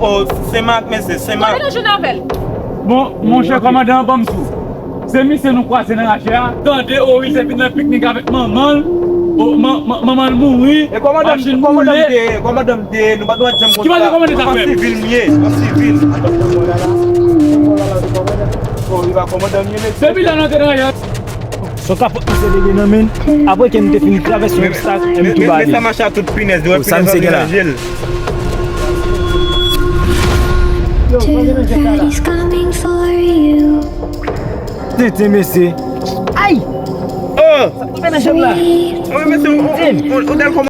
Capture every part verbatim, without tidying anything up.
Oh, Senmak, mesye, Senmak. Mwen jwenn avè l. Bon, monchè kòmandan, ban m sou. Se misye nou kwaze nan rache a. Tande, o, wi, se vin nan piknik avèk manman l. O, man-, man-, manman l mouri. E kòmandan, machin kòmandan boule. M te ye, kòmandan m te ye, nou pa dwe janm konsa. Ki machin kòmandan sa fè? An sivil m ye, an sivil. Oh, li pa kòmandan m ye, mesye. Depi lè n antre nan rache a. Son kapot misye leve nan men l. Apre ke nou te fin travèse yon obstak, e m tou bale. Men sa mache a tout pinèz, ou wè pinèz antre nan je l. Tenten, mesye. Ay! Oh! Sa tonbe nan janm la. Wi, mesye, ou, ou, ou, ou, ou,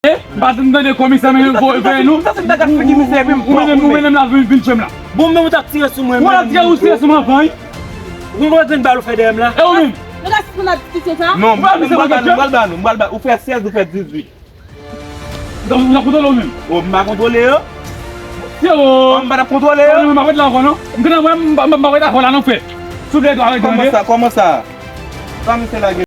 Eh, m pa t tande komisè men voye nou. Sa se bagay figi misye epi m pran. Ou mennen m la vin vin tchè m la. Bon, men ou t ap tire sou mwen. Ou t ap tire, ou tire sou mwen avan, wi. Ou konn konbyen bal ou fè dèyè m la? E ou menm? Nou ka sispann ap diskisyon sa? Non, m pral ba nou, m pral ba nou, m pral ba, ou fè sèz, ou fè dizuit. Donk, m ap kontwole ou menm. O, m pa kontwole yo. Yo. O, m pa t ap kontwole yo. M pa ret la ankò non. M gentan wè m pa, m pa ret ankò la non frè. Souple dwa ret tande. Kòman sa? Kòman sa? Sa misye lage.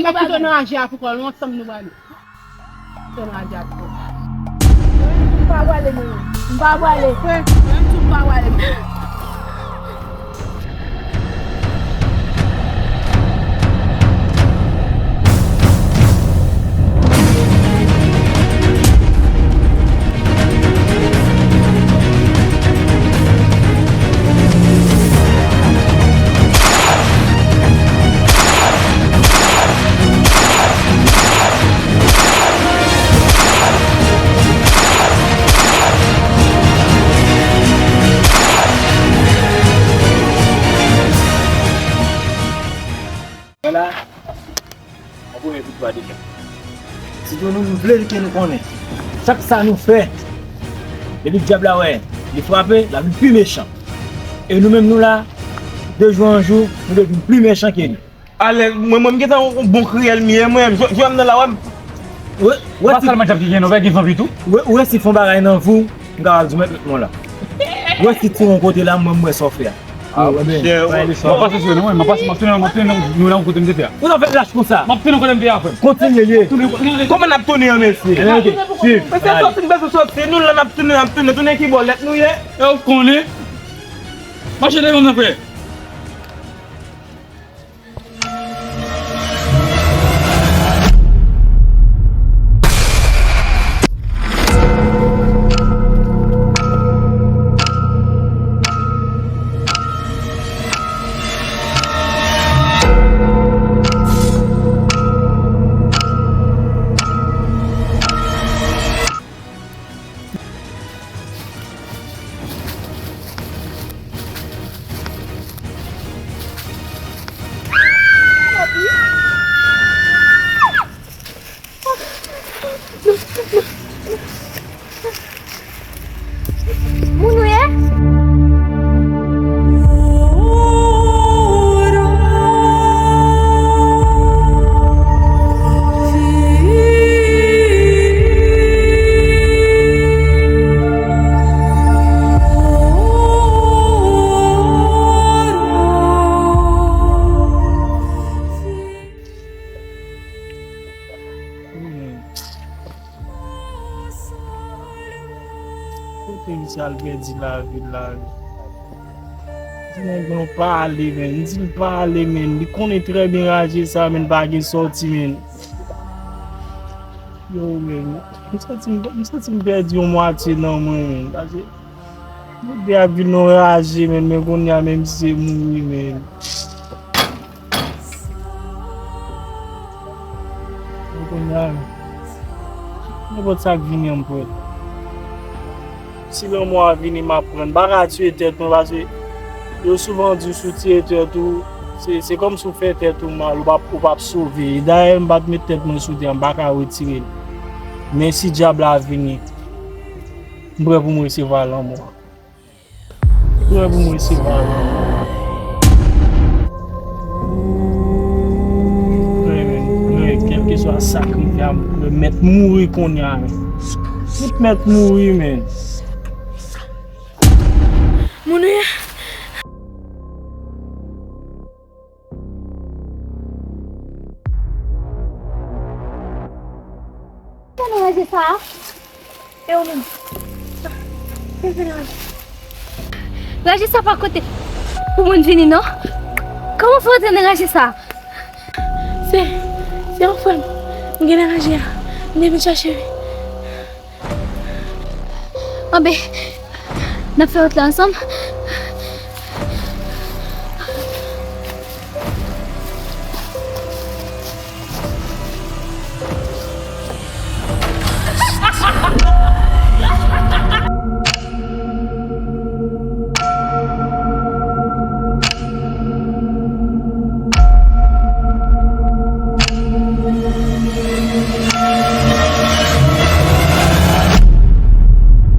M ap kite w nan raje a pou kò l, nou ansanm nou prale. Kite w nan raje a pou kò l. M pa prale, non. M pa prale. Mwen menm tou m pa prale. Vwala, yon premye viktwa deja. Sitou nou, nou vle ke nou konnen, chak sa nou fè, depi dyab la wè li frape, l ap vin pi mechan. E nou menm nou la, de jou an jou, nou dwe vin pi mechan ke li. Alèz, mwen, mwen, m gentan yon bon kriyèl m ye, mwen, jwè m nan la, wè m. Ou wè, ou wè si, pa sèlman djab ki gen non, gen zanbi tou. Ou wè, ou wè si fon bagay nan vou, m kapab di w mèt met mwen la. Ou wè si ti yon kote la, mwen, m wè sa w fè a. A, monchè, m ap pase sou nou, m ap pase, m ap tounen, m ap tounen nou nan kote m te fè a. Ou nan fè lach konsa. M ap tounen kote m te fè a, frè m. Kontinye, ye. Kòman n ap tounen an, mesye? Mesye, sòti, n bezwen sòti, nou la, n ap tounen, n ap tounen, tounen ki bò, lèt nou ye? E w konnen. Mache devan mwen, frè. Moun ou ye? Kote misye al pèdi lavi l la? Di nèg lan pa ale, men. M di l pa ale, men. Li konnen trè byen raje sa, men, pa gen sòti, men. Yo, men. M santi m, m santi m pèdi yon mwatye nan mwen, men. Paske nou de ap vin nan raje, men, men kounye a, menm si se mouri, men. Kounye a, nenpòt sa k vini an, m prè. Si lanmò a vini, m ap pran. M pa ka tiye tèt mwen, paske yo souvan di w si w tiye tèt ou, se, se kòmsi w fè tèt ou mal, ou p ap, ou p ap sove. E dayè, m pa t met tèt mwen sou tè a, m pa ka retire l. Men si dyab la vini, m prè pou m resevwa lanmò. Prè pou mwen se pa. Prè, men, prè, kèlkeswa sa k rive a, m prè mèt mouri kounye a, men. Tout mèt mouri, men. Moun ou ye? Sa nan ranje sa a? E ou menm? Sa fè nan ranje? Ranje sa pa kote pou moun vini, non. Kòman fè w antre nan ranje sa a? Se, se yon frè m. M gen nan ranje a. M te vin chache li. Anben, n ap fè wout la ansanm.